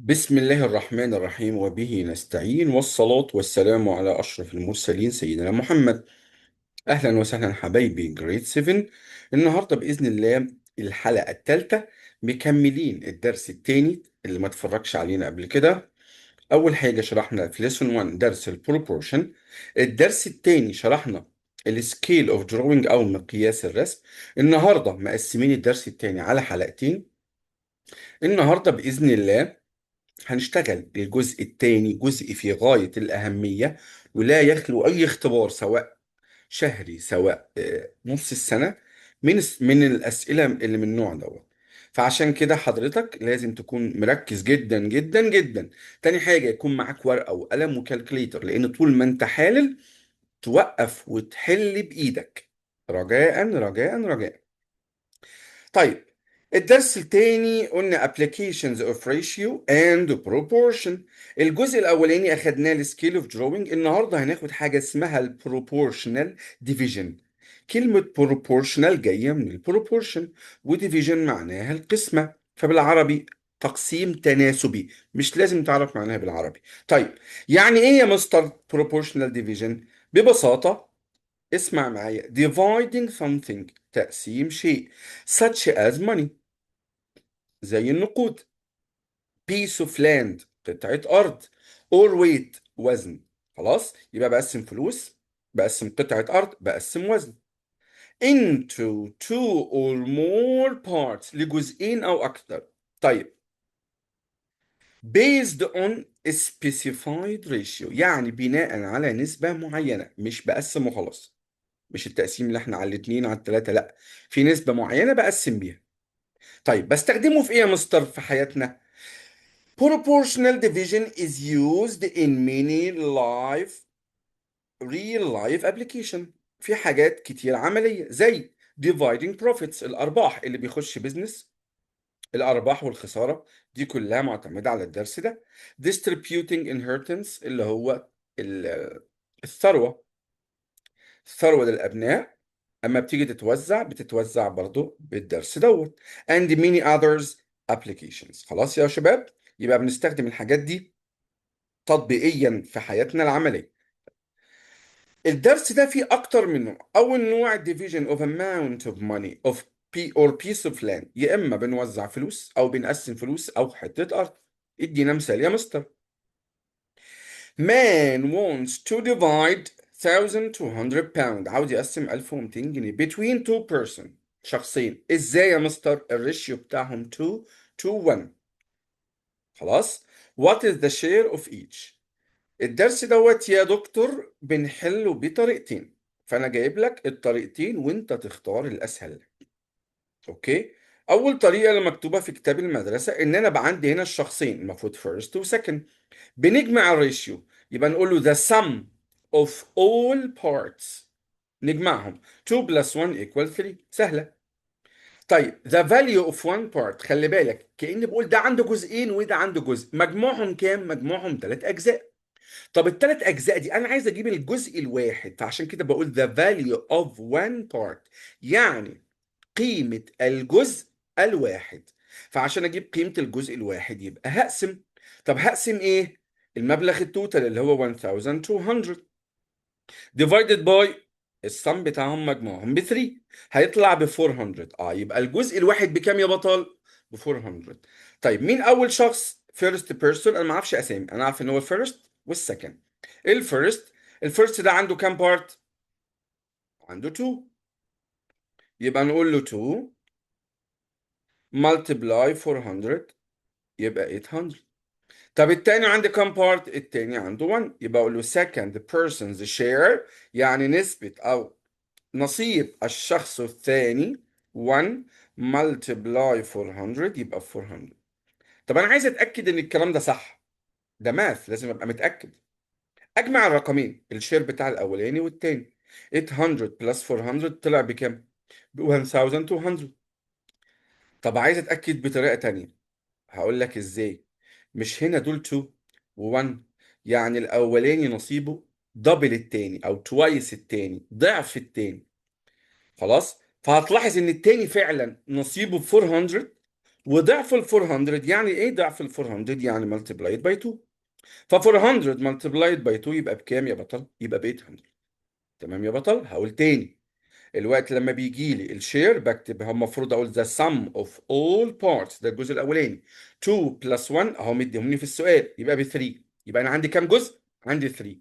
بسم الله الرحمن الرحيم وبه نستعين، والصلاة والسلام على أشرف المرسلين سيدنا محمد. أهلا وسهلا حبايبي grade 7. النهاردة بإذن الله الحلقة الثالثة، مكملين الدرس الثاني اللي ما اتفرجش علينا قبل كده. أول حاجة شرحنا في lesson 1 درس ال proportion. الدرس الثاني شرحنا ال scale of drawing أو مقياس الرسم. النهاردة مقسمين الدرس الثاني على حلقتين. النهاردة بإذن الله هنشتغل الجزء الثاني، جزء في غاية الأهمية ولا يخلو أي اختبار، سواء شهري سواء نص السنة، من الأسئلة اللي من النوع دوت. فعشان كده حضرتك لازم تكون مركز جدا جدا جدا. تاني حاجة، يكون معاك ورقة وقلم و calculator، لأن طول ما انت حالل توقف وتحل بإيدك. رجاء رجاء رجاء. طيب، الدرس الثاني قلنا applications of ratio and proportion. الجزء الاولاني اخدناه ال scale of drawing. النهارده هناخد حاجه اسمها ال proportional division. كلمه proportional جايه من ال proportion، و division معناها القسمه، فبالعربي تقسيم تناسبي. مش لازم تعرف معناها بالعربي. طيب، يعني ايه يا مستر proportional division؟ ببساطه اسمع معايا: dividing something، تقسيم شيء، such as money، زي النقود، piece of land، قطعة أرض، or weight، وزن. خلاص، يبقى بقسم فلوس، بقسم قطعة أرض، بقسم وزن، into two or more parts، لجزئين أو أكثر. طيب، based on a specified ratio، يعني بناء على نسبة معينة. مش بقسم وخلاص، مش التقسيم اللي احنا على الاثنين على الثلاثة، لا، في نسبة معينة بقسم بيها. طيب، بستخدمه في ايه يا مستر في حياتنا؟ Proportional division is used in many life real life application. في حاجات كتير عملية، زي dividing profits، الأرباح اللي بيخش business، الأرباح والخسارة دي كلها معتمدة على الدرس ده. distributing inheritance، اللي هو الثروة، الثروة للأبناء أما بتيجي تتوزع بتتوزع برضو بالدرس دوت، and many others applications. خلاص يا شباب، يبقى بنستخدم الحاجات دي تطبيقيا في حياتنا العملية. الدرس ده فيه أكتر من نوع. أول نوع division of amount of money of p or piece of land. يا إما بنوزع فلوس أو بنقسم فلوس أو حتة أرض. ادينا مثال يا مستر. Man wants to divide 1200 pound، عاوز يقسم 1200 جنيه، between two person، شخصين. ازاي يا مستر؟ ال ratio بتاعهم 2 to 1. خلاص، what is the share of each؟ الدرس دوت يا دكتور بنحله بطريقتين، فانا جايب لك الطريقتين وانت تختار الاسهل لك. okay، اول طريقه اللي مكتوبه في كتاب المدرسه، ان انا بقى عندي هنا الشخصين المفروض first و second، بنجمع ال ratio. يبقى نقول له the sum of all parts، نجمعهم، 2 plus 1 equal 3. سهله. طيب، the value of one part، خلي بالك، كأني بقول ده عنده جزئين وده عنده جزء، مجموعهم كام؟ مجموعهم ثلاث اجزاء. طب الثلاث اجزاء دي انا عايز اجيب الجزء الواحد، فعشان كده بقول the value of one part، يعني قيمة الجزء الواحد. فعشان اجيب قيمة الجزء الواحد يبقى هقسم. طب هقسم ايه؟ المبلغ ال total اللي هو 1200 divided by السم بتاعهم، مجموعهم ب 3، هيطلع ب 400. يبقى الجزء الواحد بكام يا بطل؟ ب 400. طيب، مين اول شخص؟ first person، انا ما اعرفش اسامي، انا عارف ان هو ال first وال second. ال first، ال first ده عنده كام part؟ عنده 2. يبقى نقول له 2 multiply 400، يبقى 800. طب التاني عنده كام part؟ التاني عنده 1. يبقى اقول له second person's share، يعني نسبة او نصيب الشخص الثاني، 1 multiply 400، يبقى 400. طب انا عايز اتاكد ان الكلام ده صح، ده math لازم ابقى متاكد. اجمع الرقمين، ال share بتاع الاولاني والتاني، 800 plus 400 طلع بكام؟ ب 1200. طب عايز اتاكد بطريقه تانية، هقول لك ازاي. مش هنا دول 2 و1؟ يعني الاولاني نصيبه double التاني او twice التاني، ضعف التاني. خلاص، فهتلاحظ ان التاني فعلا نصيبه ب 400 وضعف ال 400 يعني ايه ضعف ال 400؟ يعني multiplied by 2. ف 400 multiplied by 2 يبقى بكام يا بطل؟ يبقى ب 800. تمام يا بطل؟ هقول تاني، الوقت لما بيجي لي ال share بكتب، هو المفروض اقول the sum of all parts، ده الجزء الاولاني 2 plus 1 اهو مديهمني في السؤال، يبقى ب 3. يبقى انا عندي كام جزء؟ عندي 3.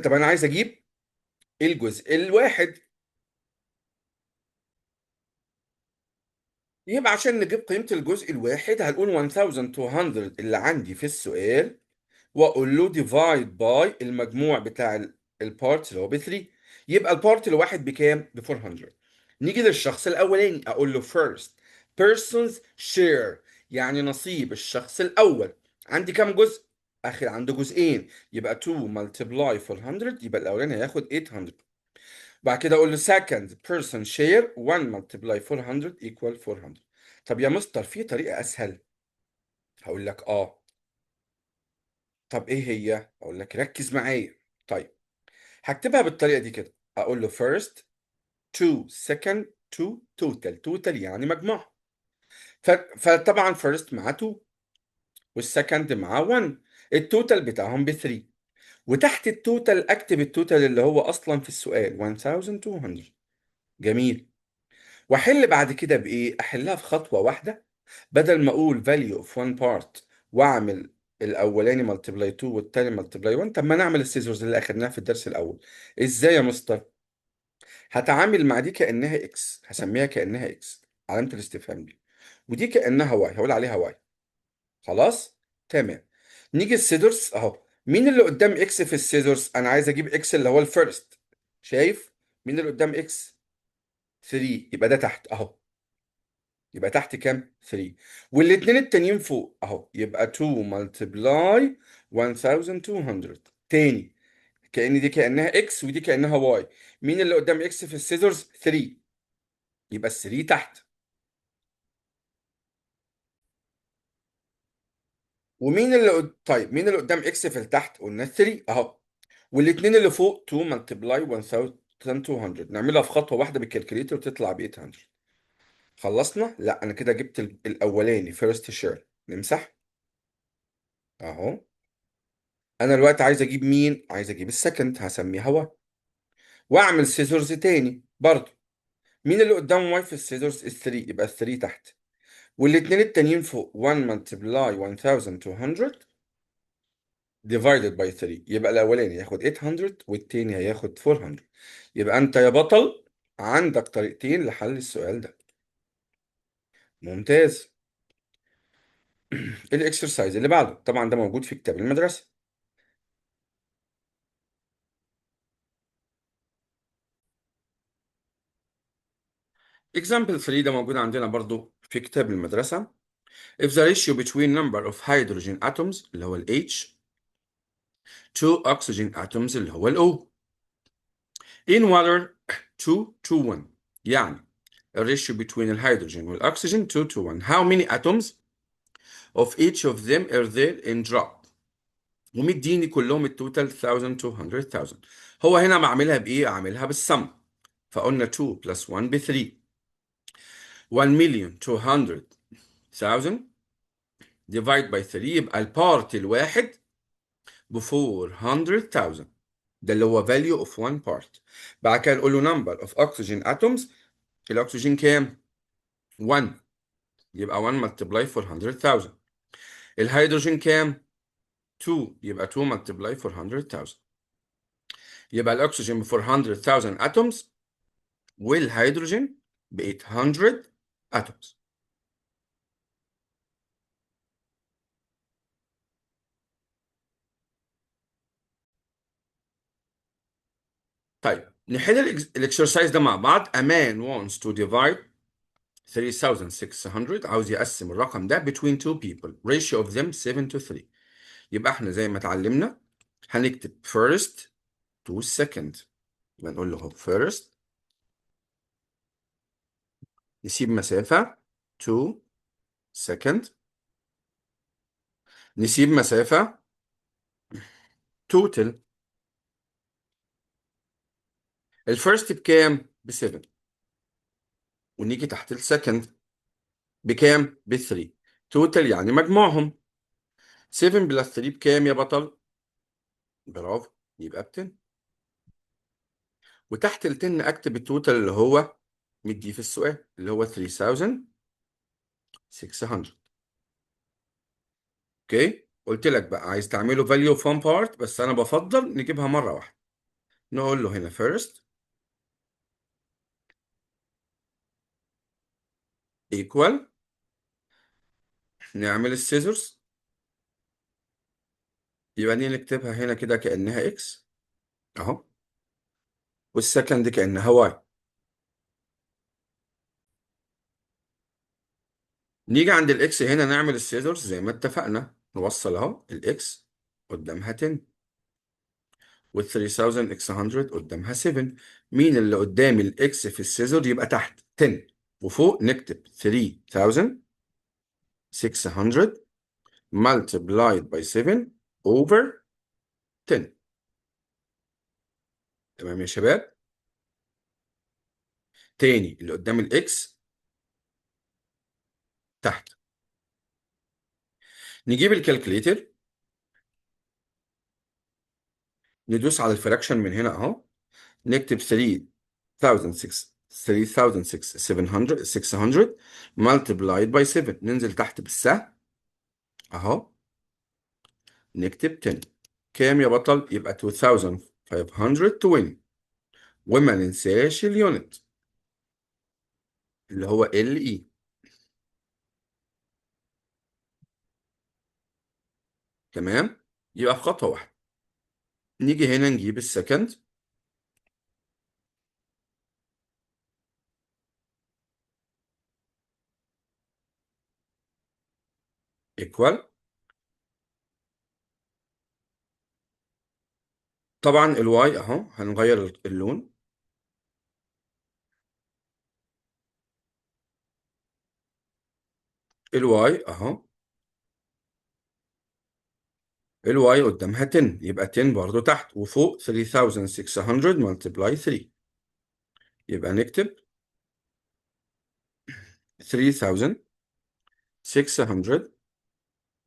طب انا عايز اجيب الجزء الواحد، يبقى عشان نجيب قيمة الجزء الواحد هنقول 1200 اللي عندي في السؤال، واقول له divide by المجموع بتاع ال parts اللي هو ب 3. يبقى ال part الواحد بكام؟ ب 400. نيجي للشخص الاولاني اقول له first person's share، يعني نصيب الشخص الاول. عندي كام جزء؟ اخر عنده جزئين، يبقى 2 multiply 400، يبقى الاولاني هياخد 800. بعد كده اقول له second person share 1 multiply 400 equal 400. طب يا مستر في طريقة اسهل؟ هقول لك اه. طب ايه هي؟ اقول لك ركز معايا. طيب هكتبها بالطريقة دي كده، اقول له first 2 second 2 total، total يعني مجموع. فطبعا first مع 2 وال second مع 1، ال total بتاعهم ب 3، وتحت ال total اكتب ال total اللي هو اصلا في السؤال 1200. جميل. واحل بعد كده بايه؟ احلها في خطوة واحدة، بدل ما اقول value of one part واعمل الاولاني multiply 2 والتاني multiply 1، طب ما نعمل ال scissors اللي اخدناها في الدرس الاول. ازاي يا مستر؟ هتعامل مع دي كانها x، هسميها كانها x علامة الاستفهام دي، ودي كانها y، هقول عليها y. خلاص تمام. نيجي ال scissors اهو، مين اللي قدام x في ال scissors؟ انا عايز اجيب x اللي هو ال first، شايف مين اللي قدام x؟ 3، يبقى ده تحت اهو، يبقى تحت كام؟ 3، والاثنين التانيين فوق اهو، يبقى 2 multiply 1200. تاني كأن دي كأنها x ودي كأنها y، مين اللي قدام x في ال scissors؟ 3، يبقى ال 3 تحت. ومين اللي طيب مين اللي قدام x في التحت؟ قلنا 3 اهو، والاثنين اللي فوق 2 multiply 1200. نعملها في خطوة واحدة بال calculator وتطلع ب 800. خلصنا؟ لا انا كده جبت الاولاني first share، نمسح اهو. انا دلوقتي عايز اجيب مين؟ عايز اجيب ال second، هسميها y، واعمل scissors تاني برضو. مين اللي قدام y في ال scissors؟ ال 3، يبقى ال 3 تحت، والاثنين التانيين فوق 1 multiply 1200 divided by 3، يبقى الاولاني هياخد 800 والتاني هياخد 400. يبقى انت يا بطل عندك طريقتين لحل السؤال ده. ممتاز. ال exercise اللي بعده طبعا ده موجود في كتاب المدرسة. example 3 ده موجود عندنا برضو في كتاب المدرسة. If the ratio between number of hydrogen atoms اللي هو ال H to oxygen atoms اللي هو ال O in water 2 to 1، يعني ال ratio between الهيدروجين والأكسجين 2 to 1، how many atoms of each of them are there in drop؟ ومديني كلهم ال total 1200,000. هو هنا معملها بإيه؟ عاملها بالسم، فقلنا 2 plus 1 ب 3، 1,200,000 divide by 3، يبقى ال part الواحد ب 400,000، ده اللي هو value of one part. بعد كده نقول له number of oxygen atoms، الأكسجين كام؟ 1، يبقى 1 multiply 400,000. الهيدروجين كام؟ 2، يبقى 2 multiply 400,000. يبقى الأكسجين ب 400,000 atoms والهيدروجين ب 800 atoms. طيب نحل ال exercise ده مع بعض. A man wants to divide 3600، عاوز يقسم الرقم ده between two people، ratio of them 7 to 3. يبقى احنا زي ما اتعلمنا هنكتب first to second، يبقى نقول له first نسيب مسافة to second، نسيب مسافة total. ال first بكام؟ ب 7، ونيجي تحت ال second بكام؟ ب 3. total يعني مجموعهم. 7 plus 3 بكام يا بطل؟ برافو، يبقى ب 10. وتحت ال 10 اكتب ال total اللي هو مديه في السؤال اللي هو 3600. okay، قلت لك بقى عايز تعمله value of one part، بس انا بفضل نجيبها مرة واحدة. نقول له هنا first equal، نعمل ال scissors، يبقى دي نكتبها هنا كده كأنها x اهو، وال second كأنها y. نيجي عند ال x هنا نعمل ال scissors زي ما اتفقنا، نوصل اهو ال x قدامها 10 وال 3600 قدامها 7. مين اللي قدام ال x في ال scissor؟ يبقى تحت 10، وفوق نكتب 3600 multiplied by 7 over 10. تمام يا شباب؟ تاني اللي قدام ال x تحت. نجيب ال calculator، ندوس على ال fraction من هنا اهو، نكتب 3600 600 multiplied by 7، ننزل تحت بالسهم اهو، نكتب 10. كام يا بطل؟ يبقى 2520. وما ننساش ال unit اللي هو ال E. تمام، يبقى في خطوة واحدة. نيجي هنا نجيب ال second، equal، طبعا ال y اهو هنغير اللون، ال y اهو، ال y قدامها 10، يبقى 10 برضو تحت، وفوق 3600 multiply 3، يبقى نكتب 3600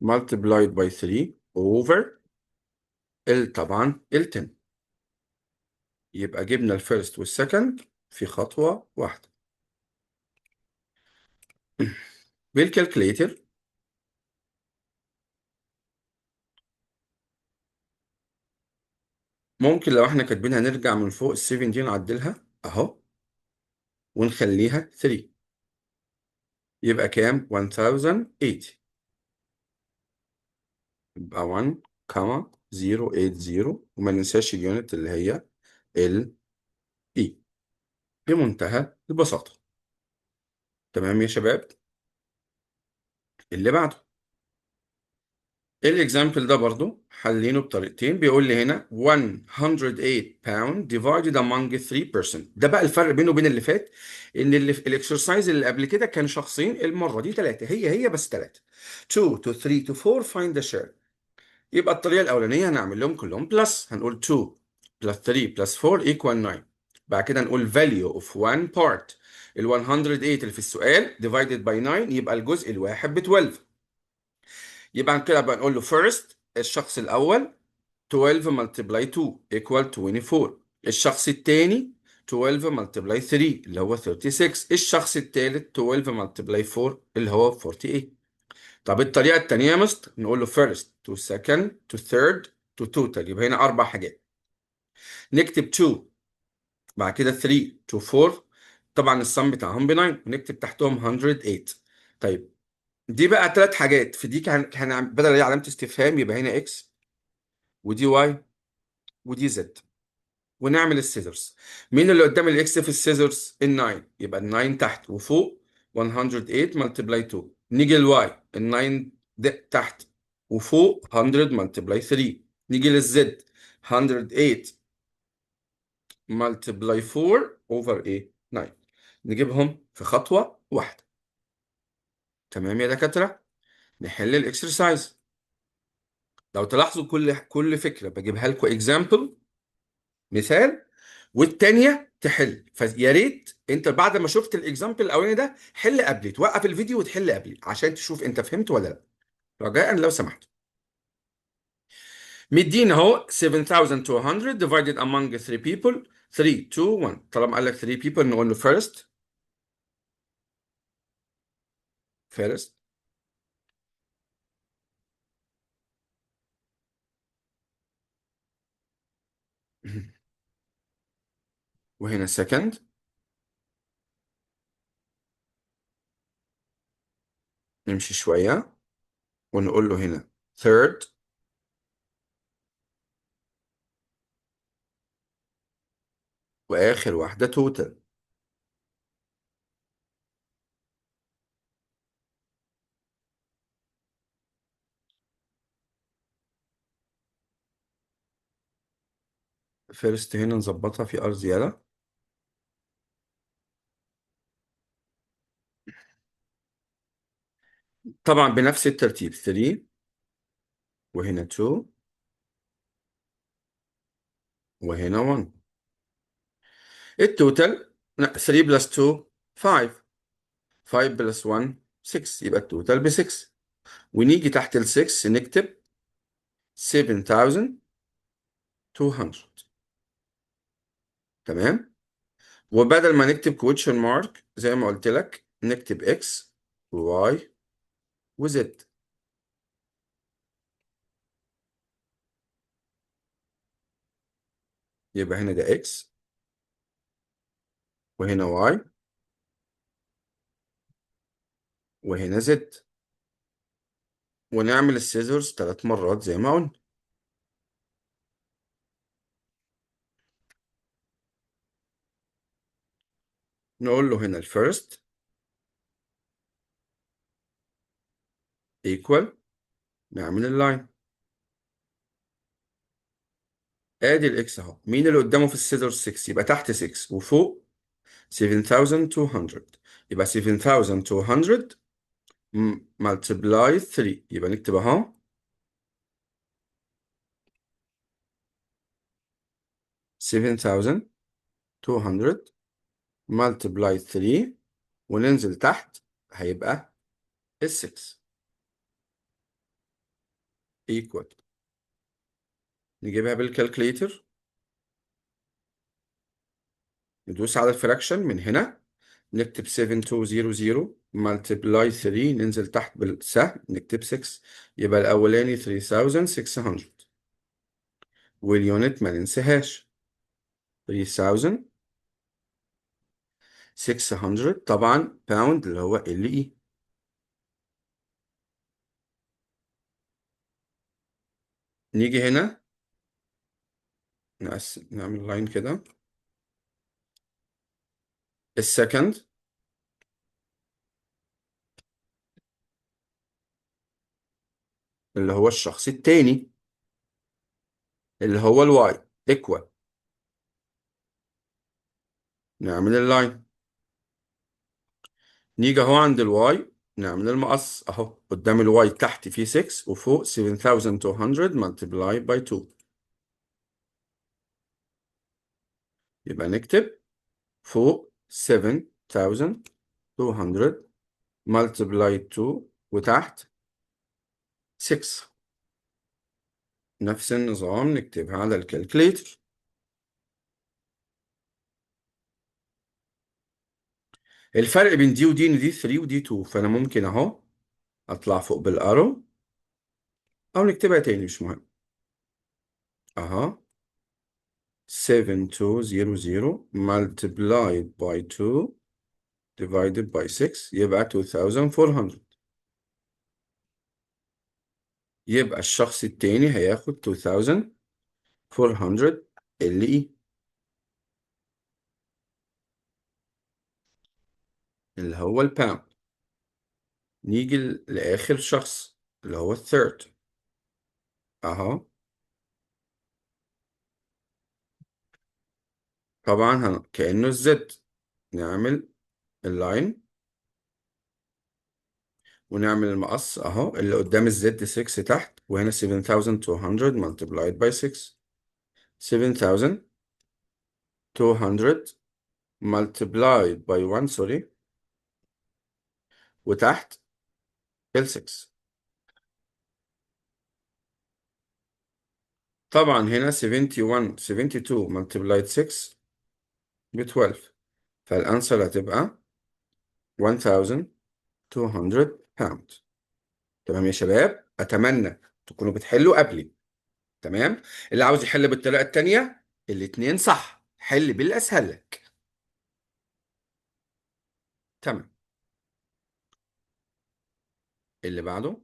multiplied by 3 over طبعا ال 10. يبقى جبنا ال first وال second في خطوة واحدة. بال calculator ممكن لو احنا كاتبينها نرجع من فوق ال 7 دي نعدلها اهو ونخليها 3، يبقى كام؟ 1080، يبقى 1,080، وما ننساش ال unit اللي هي ال E. بمنتهى البساطة. تمام يا شباب؟ اللي بعده ال example ده برضو حلينه بطريقتين. بيقول لي هنا 108 pound divided among 3%. ده بقى الفرق بينه وبين اللي فات، ان اللي في ال exercise اللي قبل كده كان شخصين، المره دي 3، هي هي بس 3. 2 to 3 to 4 find the share. يبقى الطريقه الاولانيه هنعمل لهم كلهم plus، هنقول 2 plus 3 plus 4 equal 9. بعد كده نقول value of one part، ال 108 اللي في السؤال divided by 9، يبقى الجزء الواحد ب 12. يبقى كده بقى نقول له first الشخص الأول 12 multiply 2 equal 24، الشخص الثاني 12 multiply 3 اللي هو 36، الشخص الثالث 12 multiply 4 اللي هو 48. طب الطريقة الثانية يا مستر نقول له first to second to third to total، يبقى هنا 4 حاجات. نكتب 2 بعد كده 3 to 4، طبعا السم بتاعهم ب 9، ونكتب تحتهم 108. طيب دي بقى 3 حاجات، في دي كان بدل هي علامة استفهام يبقى هنا x ودي y ودي z، ونعمل ال scissors. مين اللي قدام ال x في ال scissors؟ ال 9، يبقى ال 9 تحت وفوق 108 multiply 2. نيجي لل y، ال 9 ده تحت وفوق 100 multiply 3. نيجي لل z، 108 multiply 4 over ايه؟ 9. نجيبهم في خطوة واحدة. تمام يا دكاترة؟ نحل ال exercise. لو تلاحظوا كل فكرة بجيبها لكم example، مثال، والتانية تحل. فيا ريت انت بعد ما شفت ال example الاولاني ده حل قبلي، توقف الفيديو وتحل قبلي عشان تشوف انت فهمت ولا لا، رجاء لو سمحت. مدينا اهو 7200 divided among 3 people، 3 2 1. طالما قال لك 3 people نقول له first وهنا second نمشي شوية ونقول له هنا third وآخر واحدة total. first هنا نظبطها في R زيادة. طبعا بنفس الترتيب 3 وهنا 2 وهنا 1. ال total 3 plus 2 5، 5 plus 1 6، يبقى ال total ب 6. ونيجي تحت ال 6 نكتب 7200. تمام؟ وبدل ما نكتب question mark زي ما قلت لك نكتب x و y و z. يبقى هنا ده x وهنا y وهنا z، ونعمل ال scissors 3 مرات زي ما قلنا. نقول له هنا ال first equal، نعمل ال line، ادي ال x اهو، مين اللي قدامه في ال scissors 6؟ يبقى تحت 6 وفوق 7200، يبقى 7200 multiply 3، يبقى نكتب اهو 7200 multiply 3 وننزل تحت هيبقى ال 6 equal. نجيبها بال calculator، ندوس على ال fraction من هنا، نكتب 7200 multiply 3، ننزل تحت بالسهم نكتب 6، يبقى الأولاني 3600، وال unit ما ننساهاش 3600 طبعا pound اللي هو ال اي. نيجي هنا نعمل line كده، ال second اللي هو الشخص التاني اللي هو ال y equal، نعمل ال line، نيجي اهو عند ال y نعمل المقص اهو قدام ال y تحت فيه 6 وفوق 7200 multiply by 2، يبقى نكتب فوق 7200 multiply 2 وتحت 6. نفس النظام نكتبها على ال calculator. الفرق بين دي ودي ان دي 3 ودي 2، فانا ممكن اهو اطلع فوق بال arrow او نكتبها تاني مش مهم. اهو 7200 multiplied by 2 divided by 6 يبقى 2400. يبقى الشخص التاني هياخد 2400 ال اي اللي هو ال pound. نيجي لآخر شخص اللي هو ال third اهو، طبعا كأنه ال z، نعمل ال line ونعمل المقص اهو اللي قدام ال z 6 تحت، وهنا 7200 multiplied by 6، 7200 multiplied by 1 sorry، وتحت ال 6. طبعا هنا 71 72 multiplied 6 ب 12، فال answer هتبقى 1200 pound. تمام يا شباب، اتمنى تكونوا بتحلوا قبلي. تمام، اللي عاوز يحل بالطريقه التانية الاتنين صح، حل بالاسهل لك. تمام، اللي بعده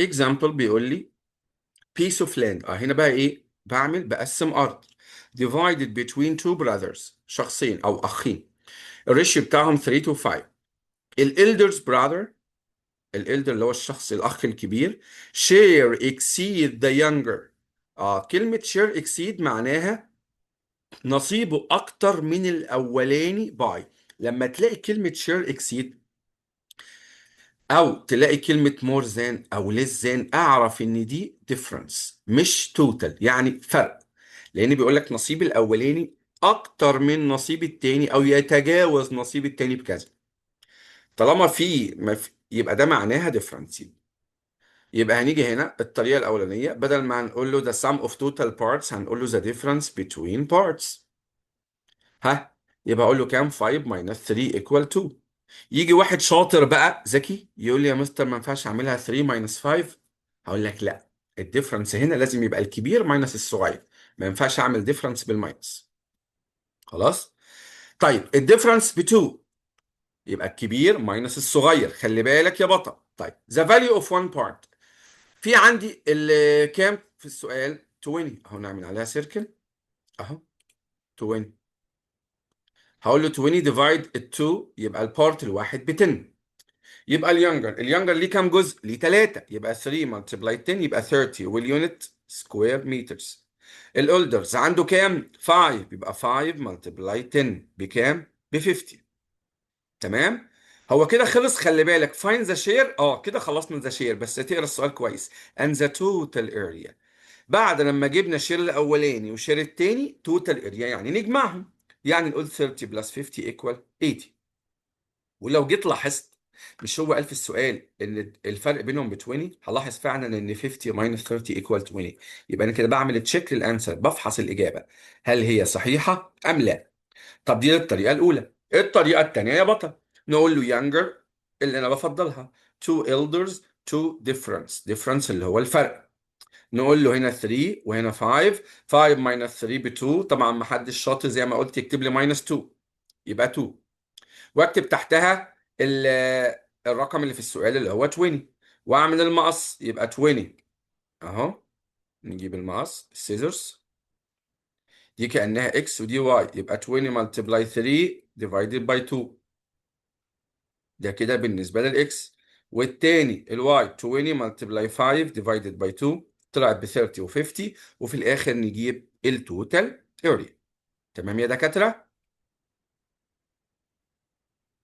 example بيقول لي piece of land. هنا بقى ايه؟ بقسم ارض divided between two brothers، شخصين او اخين، ال ratio بتاعهم 3 to 5. ال elders brother، ال elder اللي هو الشخص الاخ الكبير، share exceed the younger. كلمة share exceed معناها نصيبه اكتر من الاولاني by. لما تلاقي كلمة share exceed او تلاقي كلمة more than او less than، اعرف ان دي difference مش total، يعني فرق، لان بيقول لك نصيب الاولاني اكتر من نصيب التاني او يتجاوز نصيب التاني بكذا. طالما في ما في يبقى ده معناها difference. يبقى هنيجي هنا الطريقة الأولانية، بدل ما هنقول له the sum of total parts هنقول له the difference between parts. ها، يبقى أقول له كام؟ 5 minus 3 equal 2. يجي واحد شاطر بقى ذكي يقول لي يا مستر ما ينفعش أعملها 3 minus 5. هقول لك لا، ال difference هنا لازم يبقى الكبير minus الصغير، ما ينفعش أعمل difference بال minus. خلاص؟ طيب ال difference ب 2، يبقى الكبير minus الصغير، خلي بالك يا بطل. طيب the value of one part، في عندي كام في السؤال؟ 20، اهو نعمل عليها circle اهو 20. هقول له 20 divide 2، يبقى ال part الواحد ب 10. يبقى ال younger، ال younger ليه كام جزء؟ ليه 3، يبقى 3 multiply 10 يبقى 30، وال unit square meters. ال olders عنده كام؟ 5، يبقى 5 multiply 10 بكام؟ ب 50. تمام؟ هو كده خلص، خلي بالك find the share. كده خلصنا the share، بس تقرا السؤال كويس. and the total area. بعد لما جبنا share الاولاني و share التاني total area يعني نجمعهم، يعني نقول 30 plus 50 equal 80. ولو جيت لاحظت، مش هو قال في السؤال ان الفرق بينهم ب 20؟ هلاحظ فعلا ان 50 minus 30 equal 20. يبقى انا كده بعمل check لل answer، بفحص الاجابه هل هي صحيحه ام لا. طب دي الطريقه الاولى. الطريقه الثانيه يا بطل نقول له younger اللي انا بفضلها to elders to difference، difference اللي هو الفرق. نقول له هنا 3 وهنا 5، 5 minus 3 ب 2. طبعا ما حدش شاطر زي ما قلت يكتب لي minus 2، يبقى 2، واكتب تحتها الرقم اللي في السؤال اللي هو 20، واعمل المقص يبقى 20 اهو. نجيب المقص ال scissors، دي كأنها x ودي y، يبقى 20 multiply 3 divided by 2. ده كده بالنسبة لل x. والتاني ال y 20 multiply 5 divided by 2 طلعت ب 30 و 50، وفي الآخر نجيب ال total area. تمام يا دكاترة؟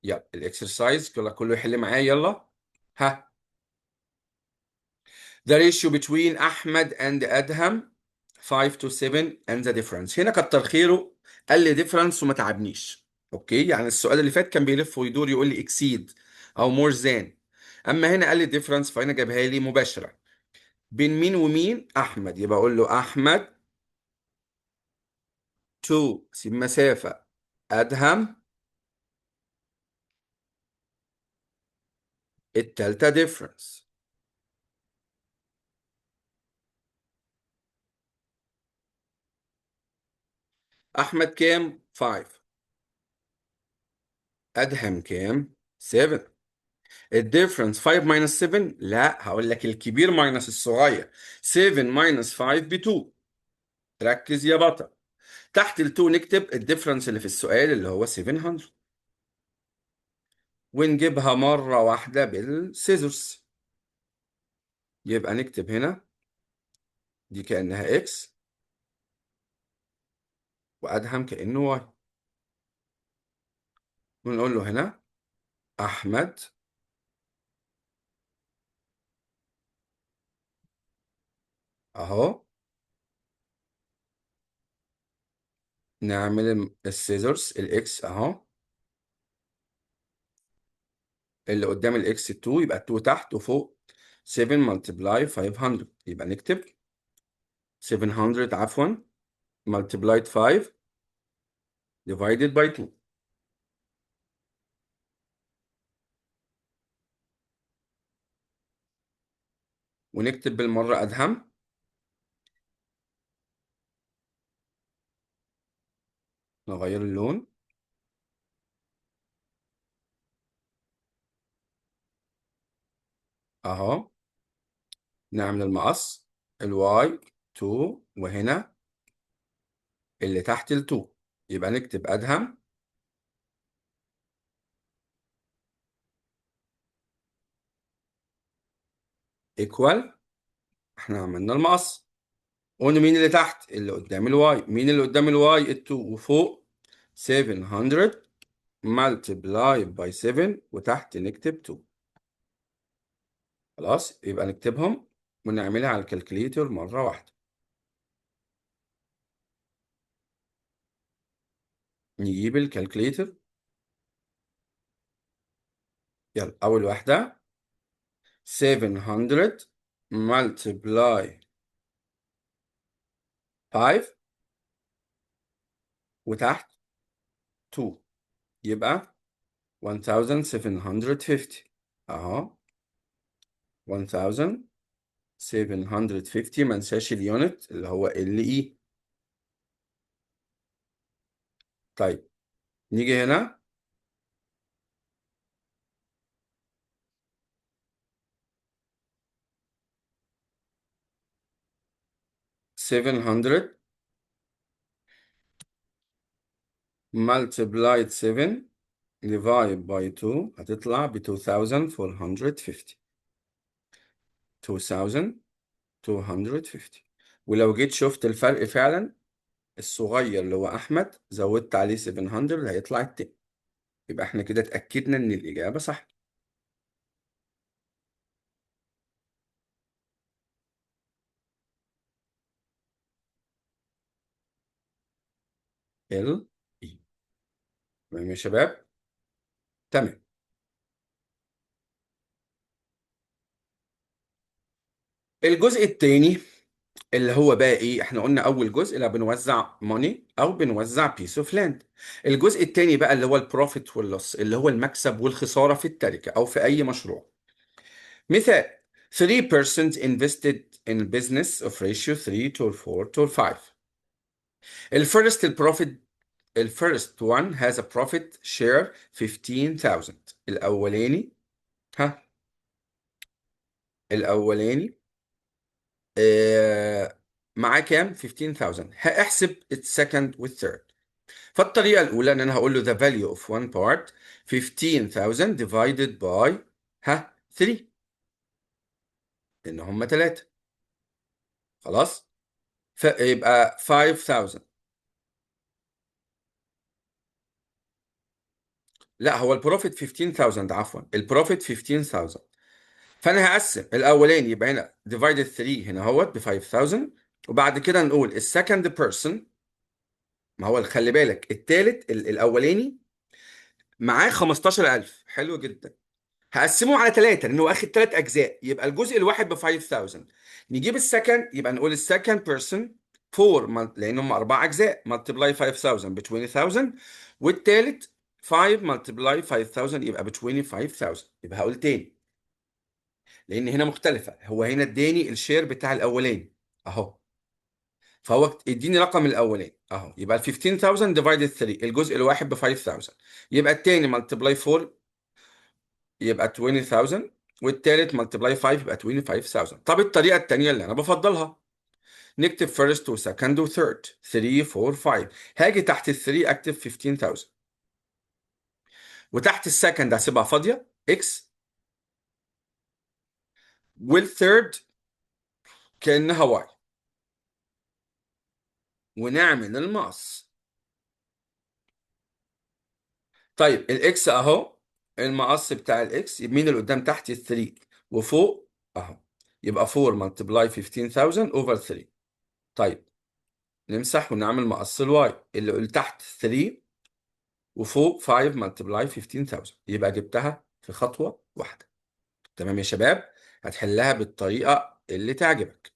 يلا ال exercise كله يحل معايا، يلا. ها، The ratio between أحمد and أدهم 5 to 7 and the difference. هنا كتر خيره قال لي difference وما تعبنيش. okay، يعني السؤال اللي فات كان بيلف ويدور يقول لي exceed او more than، اما هنا قال لي difference فهنا جابها لي مباشرة. بين مين ومين؟ احمد، يبقى اقول له احمد to سيب مسافة ادهم التالتة difference. احمد كام؟ 5. ادهم كام؟ 7. ال difference 5 minus 7، لا هقول لك الكبير minus الصغير، 7 minus 5 ب 2. ركز يا بطل. تحت ال 2 نكتب ال difference اللي في السؤال اللي هو 700، ونجيبها مرة واحدة بال scissors. يبقى نكتب هنا دي كأنها x وأدهم كأنه y، ونقول له هنا أحمد أهو نعمل ال scissors ال X اهو، اللي قدام ال X 2، يبقى 2 تحت وفوق 7 multiply 500، يبقى نكتب 700 عفوا multiplied 5 divided by 2. ونكتب بالمرة أدهم. نغير اللون. أهو. نعمل المقص ال Y 2 وهنا اللي تحت ال 2، يبقى نكتب أدهم equal. احنا عملنا المقص، قلنا مين اللي تحت؟ اللي قدام ال Y. مين اللي قدام ال Y؟ ال 2، وفوق 700 multiply by 7 وتحت نكتب 2. خلاص، يبقى نكتبهم ونعملها على ال calculator مرة واحدة. نجيب ال calculator. يلا أول واحدة 700 multiply 5 وتحت 2، يبقى 1750. أهو 1750، ما ننساش ال unit اللي هو ال LE. طيب نيجي هنا 700 multiplied 7 divide by 2 هتطلع ب 2450. 2250. ولو جيت شفت الفرق فعلا، الصغير اللي هو أحمد زودت عليه 700 هيطلع التاني. يبقى احنا كده اتأكدنا إن الإجابة صح. ال E. تمام يا شباب؟ تمام. الجزء الثاني اللي هو بقى ايه؟ احنا قلنا اول جزء لا بنوزع money او بنوزع piece of land. الجزء الثاني بقى اللي هو ال profit وال loss، اللي هو المكسب والخسارة في التركة او في اي مشروع. مثال 3 persons invested in business of ratio 3 to 4 to 5. ال first ال profit، ال first one has a profit share 15,000. الاولاني، ها، الاولاني معاه كام؟ 15,000. هاحسب ال second وال third. فالطريقة الأولى إن أنا هقول له the value of one part 15,000 divided by ها 3، لأن هم 3. خلاص؟ فيبقى 5,000. لا، هو ال profit 15,000، عفوا ال profit 15,000. فأنا هقسم الأولاني، يبقى هنا divided 3 هنا اهوت ب 5,000، وبعد كده نقول ال second person. ما هو خلي بالك التالت الأولاني معاه 15,000. حلو جدا. هقسمه على 3 لأنه واخد 3 أجزاء، يبقى الجزء الواحد ب 5,000. نجيب ال second، يبقى نقول ال second person 4 لأن هم 4 أجزاء، multiply 5,000 ب 20,000، والتالت 5 multiply 5,000 يبقى ب 25,000. يبقى هقول تاني لأن هنا مختلفة، هو هنا اداني ال share بتاع الأولاني أهو، فهو اديني رقم الأولاني أهو، يبقى ال 15,000 divided 3 الجزء الواحد ب 5,000، يبقى التاني multiply 4 يبقى 20,000، والتالت multiply 5 يبقى 25,000. طب الطريقة التانية اللي أنا بفضلها، نكتب first و second و third 3 4 5. هاجي تحت ال 3 أكتب 15,000، وتحت ال second هسيبها فاضية x، وال third كأنها y، ونعمل المقص. طيب ال X اهو، المقص بتاع ال X مين اللي قدام؟ تحت ال 3 وفوق اهو، يبقى 4 multiply 15,000 over 3. طيب نمسح ونعمل مقص ال y اللي قلت تحت 3 وفوق 5 multiply 15,000، يبقى جبتها في خطوة واحدة. تمام يا شباب؟ هتحلها بالطريقة اللي تعجبك.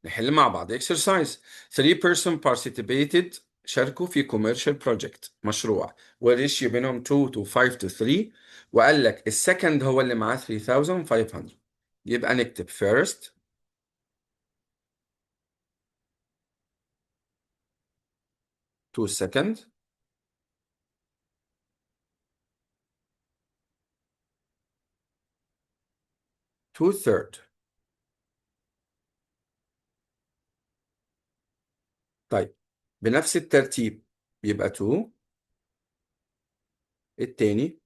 نحل مع بعض exercise. 3 person participated، شاركوا في commercial project مشروع، وال ratio بينهم 2 to 5 to 3، وقال لك ال second هو اللي معاه 3500، يبقى نكتب first to second to third. طيب بنفس الترتيب يبقى 2 التاني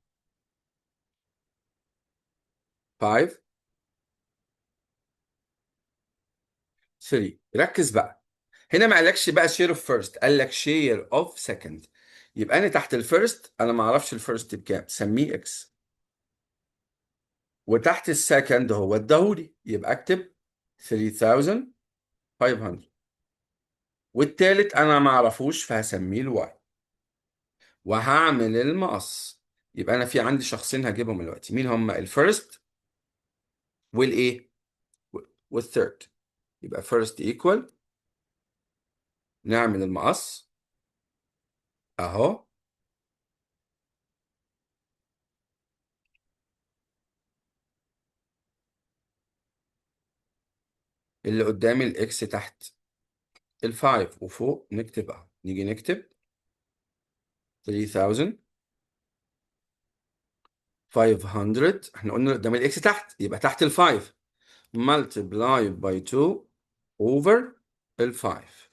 5 3. ركز بقى هنا ما قالكش بقى share of first، قال لك share of second. يبقى انا تحت ال first انا ما اعرفش ال first بكام، سميه x، وتحت ال second هو اداهولي يبقى اكتب 3500، والتالت انا ما اعرفوش فهسميه ال y، وهعمل المقص. يبقى انا في عندي شخصين هجيبهم دلوقتي، مين هم؟ ال first والايه؟ وال third. يبقى first equal، نعمل المقص اهو، اللي قدامي ال x تحت ال five وفوق نكتب اهو، نيجي نكتب 3500، احنا قلنا قدام ال x تحت يبقى تحت ال five multiply by 2 over ال 5،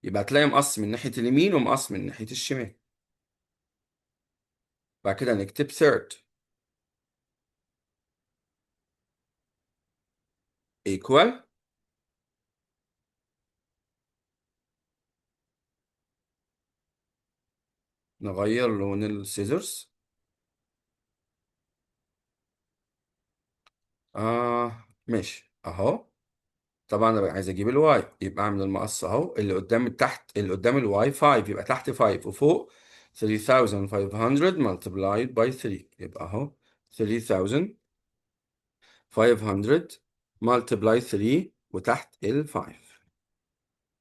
يبقى هتلاقي مقص من ناحية اليمين ومقص من ناحية الشمال. بعد كده نكتب third equal نغير لون ال scissors. ماشي اهو. طبعا انا عايز اجيب ال y، يبقى اعمل المقص اهو، اللي قدام تحت، اللي قدام ال y 5 يبقى تحت 5 وفوق 3500 multiplied by 3، يبقى اهو 3500 multiply 3 وتحت ال 5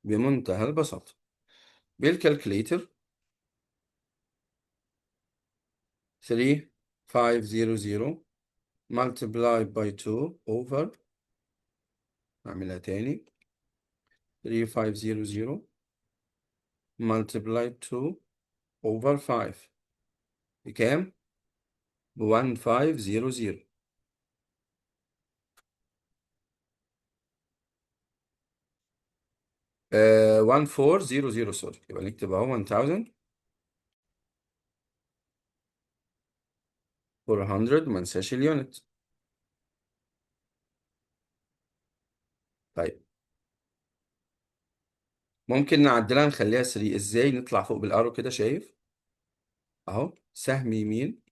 بمنتهى البساطة. بال calculator 3500 multiply by 2 over، نعملها تاني 3500 multiply 2 over 5 بكام؟ ب 1500. 1400 sorry، يبقى نكتب اهو 1400، ما ننساش ال unit. طيب ممكن نعدلها نخليها 3. ازاي؟ نطلع فوق بال arrow كده، شايف اهو سهم يمين،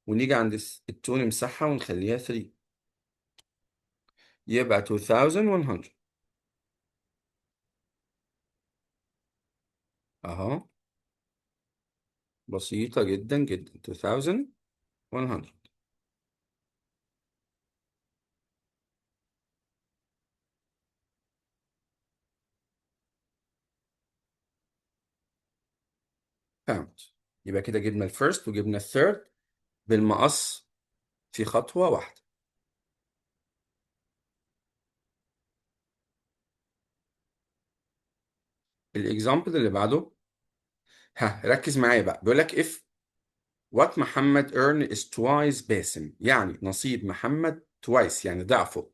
ونيجي عند ال two نمسحها ونخليها 3، يبقى 2100 اهو، بسيطة جدا جدا، 2100. فهمت؟ يبقى كده جبنا ال first وجبنا ال third بالمقص في خطوة واحدة. ال example اللي بعده، ها ركز معايا بقى، بيقول لك if what محمد earn is twice باسم، يعني نصيب محمد twice يعني ضعفه،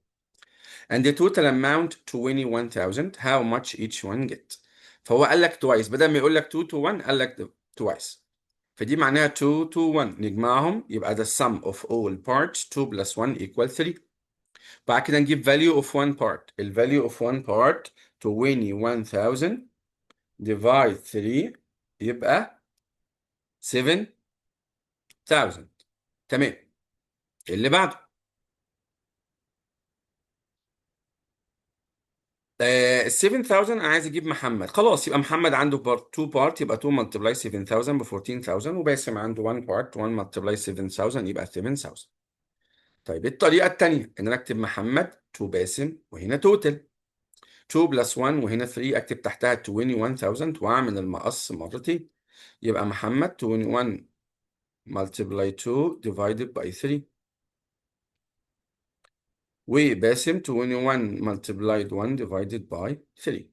and the total amount 21,000 how much each one get. فهو قال لك twice، بدل ما يقول لك 2 to 1 قال لك twice، فدي معناها 2 to 1، نجمعهم يبقى the sum of all parts 2 plus 1 equal 3. بعد كده نجيب value of one part، ال value of one part 21,000 divide 3 يبقى 7,000. تمام. اللي بعده ال 7000 انا عايز اجيب محمد، خلاص يبقى محمد عنده part 2 part، يبقى 2 multiply 7000 ب 14000، وباسم عنده 1 part 1 multiply 7000 يبقى 7000. طيب الطريقة الثانية ان انا اكتب محمد 2 باسم وهنا total 2 plus 1 وهنا 3، اكتب تحتها 21000 واعمل المقص مرتين، يبقى محمد 21 multiply 2 divided by 3، وباسم 21 multiplied 1 divided by 3.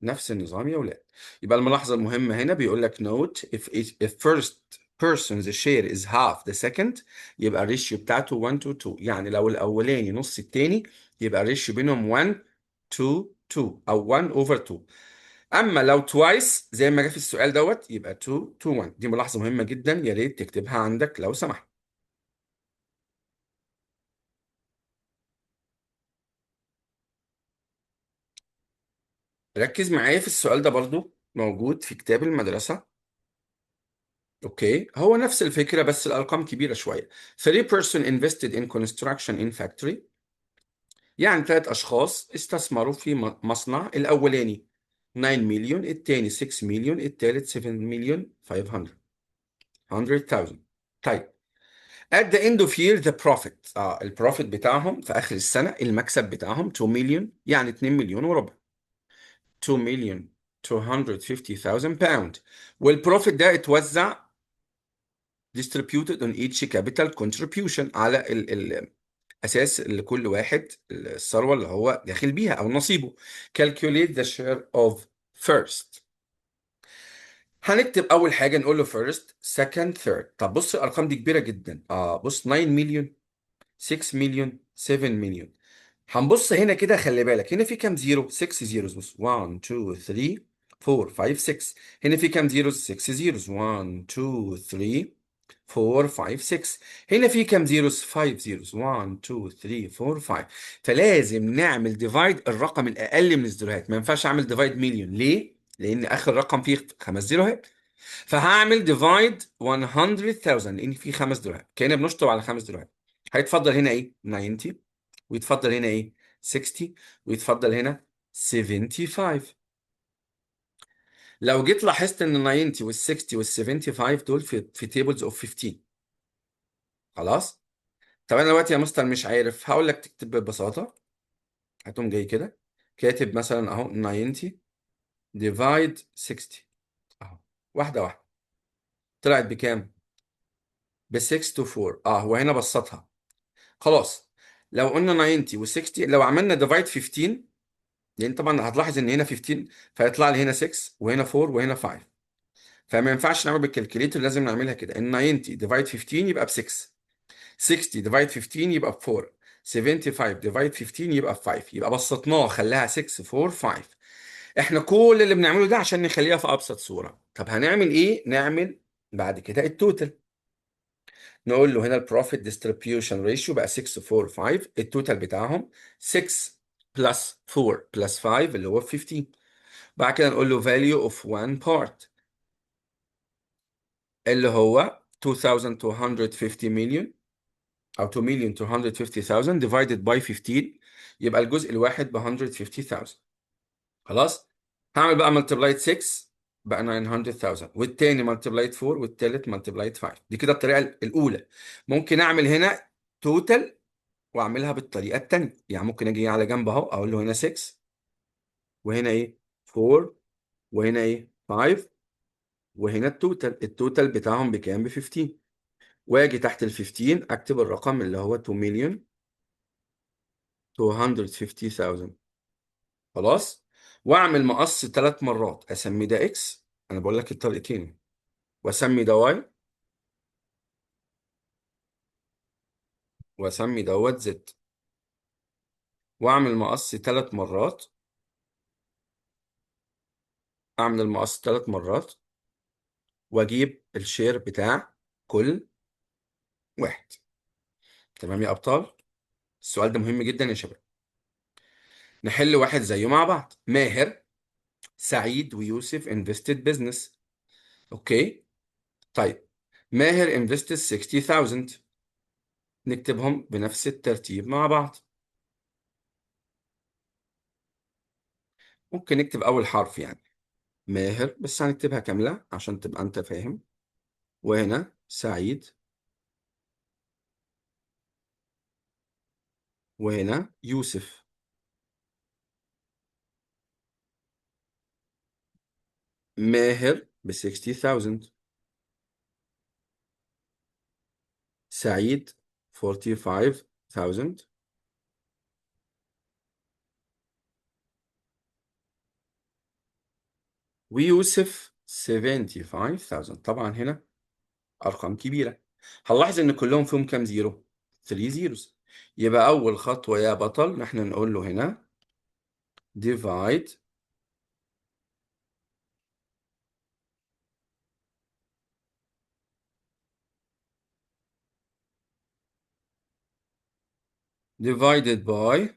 نفس النظام يا ولاد. يبقى الملاحظة المهمة هنا بيقول لك note if first person's share is half the second، يبقى ال ratio بتاعته 1 to 2. يعني لو الأولاني نص التاني يبقى ال ratio بينهم 1 to 2 أو 1 over 2. أما لو twice زي ما جه في السؤال دوت يبقى 2 to 1. دي ملاحظة مهمة جدا، يا ريت تكتبها عندك لو سمحت. ركز معايا في السؤال ده برضو، موجود في كتاب المدرسة. okay، هو نفس الفكرة بس الأرقام كبيرة شوية. 3 person invested in construction in factory، يعني 3 أشخاص استثمروا في مصنع. الأولاني 9 مليون، الثاني 6 مليون، الثالث 7 مليون 500 100,000. طيب at the end of year the profit، ال profit بتاعهم في آخر السنة، المكسب بتاعهم 2 مليون، يعني 2 مليون وربع، 2 مليون 250,000 pound. وال profit ده اتوزع distributed on each capital contribution على الأساس اللي كل واحد الثروة اللي هو داخل بيها أو نصيبه. calculate the share of first. هنكتب أول حاجة نقول له first second third. طب بص الأرقام دي كبيرة جدا. بص 9 مليون، 6 مليون، 7 مليون. هنبص هنا كده، خلي بالك هنا في كام zero؟ 6 zeros. بص 1 2 3 4 5 6. هنا في كام zeros؟ 6 zeros. 1 2 3 4 5 6. هنا في كام zeros؟ 5 zeros. 1 2 3 4 5. فلازم نعمل divide الرقم الاقل من الزيروهات. ما ينفعش اعمل divide مليون. ليه؟ لان اخر رقم فيه 5 زيروهات. فهعمل divide 100,000 لان فيه 5 زيروهات، كأننا بنشطب على 5 زيروهات. هيتفضل هنا ايه؟ 90، ويتفضل هنا ايه؟ 60، ويتفضل هنا 75. لو جيت لاحظت ان 90 وال 60 وال 75 دول في tables of 15. خلاص؟ طب انا دلوقتي يا مستر مش عارف، هقول لك تكتب ببساطه. هتقوم جاي كده كاتب مثلا اهو 90 divide 60 اهو، واحده واحده. طلعت بكام؟ ب 6 to 4. هو هنا بسطها. خلاص لو قلنا 90 و 60، لو عملنا divide 15، لان طبعا هتلاحظ ان هنا 15 فيطلع لي هنا 6 وهنا 4 وهنا 5، فما ينفعش نعمل بال calculator، لازم نعملها كده. ال 90 divide 15 يبقى ب 6، 60 divide 15 يبقى ب 4، 75 divide 15 يبقى ب 5. يبقى بسطناه خلاها 6 4 5. احنا كل اللي بنعمله ده عشان نخليها في ابسط صوره. طب هنعمل ايه؟ نعمل بعد كده ال total، نقول له هنا ال profit distribution ratio بقى 6 4 5، ال total بتاعهم 6 plus 4 plus 5 اللي هو 15. بعد كده نقول له value of one part اللي هو 2250 مليون او 2 مليون 250,000 divided by 15، يبقى الجزء الواحد ب 150,000. خلاص هعمل بقى multiplied 6 بقى 900,000، والتاني multiplied 4، والتالت multiplied 5. دي كده الطريقة الأولى. ممكن أعمل هنا total وأعملها بالطريقة التانية، يعني ممكن أجي على جنب أهو أقول له هنا 6 وهنا إيه 4 وهنا إيه 5 وهنا ال total. ال total بتاعهم بكام؟ ب 15. واجي تحت ال 15 اكتب الرقم اللي هو 2 مليون 250,000. خلاص واعمل مقص 3 مرات، اسمي ده X، انا بقول لك الطريقتين، واسمي ده Y، واسمي دوت Z، واعمل مقص 3 مرات، اعمل المقص 3 مرات واجيب ال share بتاع كل واحد. تمام يا ابطال؟ السؤال ده مهم جدا يا شباب، نحل واحد زيه مع بعض. ماهر سعيد ويوسف invested business. okay طيب ماهر invested 60,000، نكتبهم بنفس الترتيب مع بعض. ممكن نكتب أول حرف يعني ماهر، بس هنكتبها كاملة عشان تبقى أنت فاهم. وهنا سعيد، وهنا يوسف. ماهر ب 60,000، سعيد 45,000، ويوسف 75,000. طبعا هنا أرقام كبيرة. هنلاحظ إن كلهم فيهم كام zero؟ 3 zeros. يبقى أول خطوة يا بطل نحن نقول له هنا divide divided by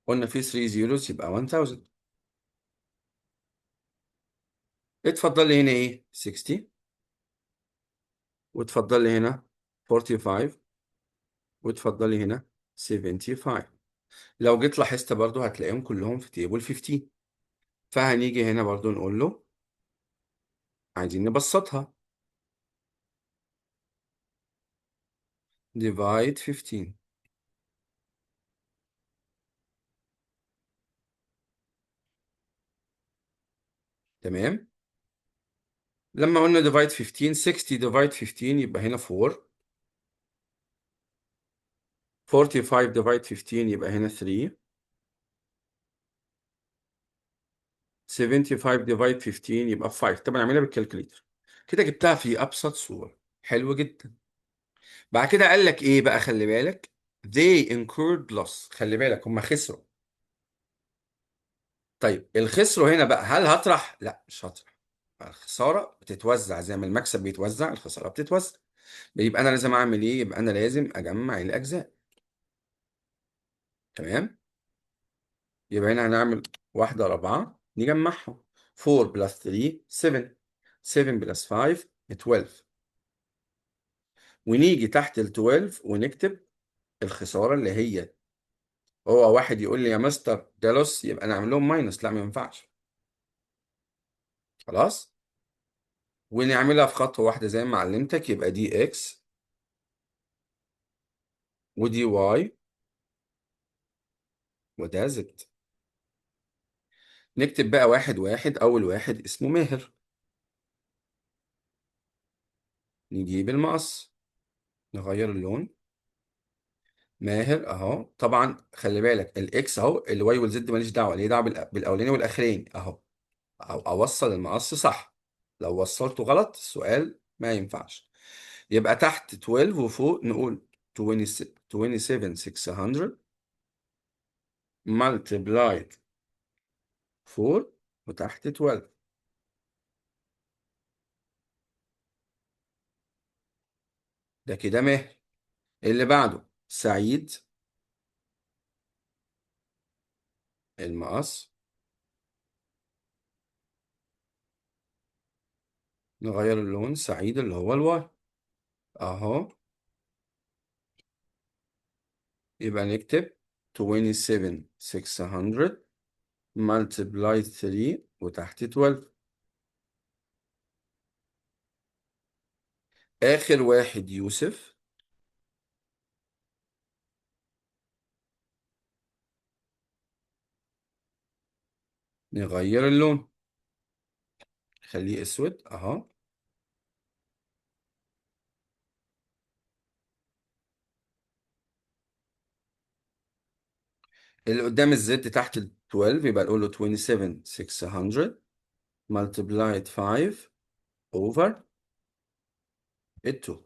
قلنا في 3 zeros يبقى 1000. اتفضل لي هنا ايه؟ 60، واتفضل لي هنا 45، واتفضل لي هنا 75. لو جيت لاحظت برضو هتلاقيهم كلهم في table 15. فهنيجي هنا برضو نقول له عايزين نبسطها divide 15. تمام؟ لما قلنا divide 15، 60 divide 15 يبقى هنا 4، 45 divide 15 يبقى هنا 3، 75 divide 15 يبقى 5. طبعا اعملها بال calculator كده، جبتها في ابسط صورة. حلو جدا. بعد كده قال لك ايه بقى؟ خلي بالك they incurred loss. خلي بالك هم خسروا. طيب الخسروا هنا بقى هل هطرح؟ لا مش هطرح. الخسارة بتتوزع زي ما المكسب بيتوزع، الخسارة بتتوزع. يبقى أنا لازم أعمل إيه؟ يبقى أنا لازم أجمع الأجزاء. تمام؟ يبقى هنا هنعمل واحدة 4 نجمعهم. 4 plus 3 7، 7 plus 5 12. ونيجي تحت ال 12 ونكتب الخسارة اللي هي، هو واحد يقول لي يا مستر ده loss يبقى نعمل لهم minus، لا ما ينفعش. خلاص؟ ونعملها في خطوة واحدة زي ما علمتك، يبقى دي x ودي y وده z. نكتب بقى واحد واحد. أول واحد اسمه ماهر، نجيب المقص نغير اللون، ماهر أهو. طبعا خلي بالك ال x أهو، ال y وال z ماليش دعوة، ليه دعوة بالأولاني والأخراني أهو. أو أوصل المقص صح، لو وصلته غلط السؤال ما ينفعش. يبقى تحت 12 وفوق نقول 27600 multiplied 4 وتحت 12. ده كده ماهر. اللي بعده سعيد، المقص نغير اللون، سعيد اللي هو ال y اهو. يبقى نكتب 27600 multiply 3 وتحت 12. آخر واحد يوسف، نغير اللون خليه اسود اهو. اللي قدام ال z تحت ال 12 يبقى نقول له 27600 multiplied 5 over 2.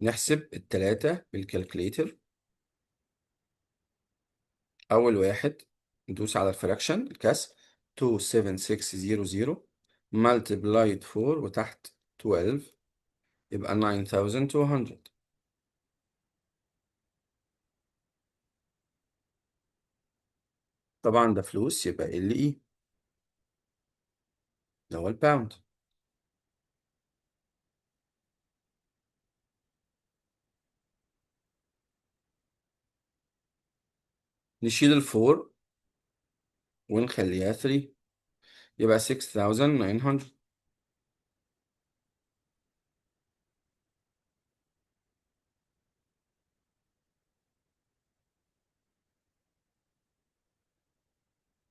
نحسب التلاتة بال calculator. أول واحد ندوس على ال fraction الكسر 27600 multiplied 4 وتحت 12 يبقى 9200. طبعا ده فلوس يبقى ال اي. اللي هو ال pound. نشيل ال four ونخليها 3، يبقى 6900.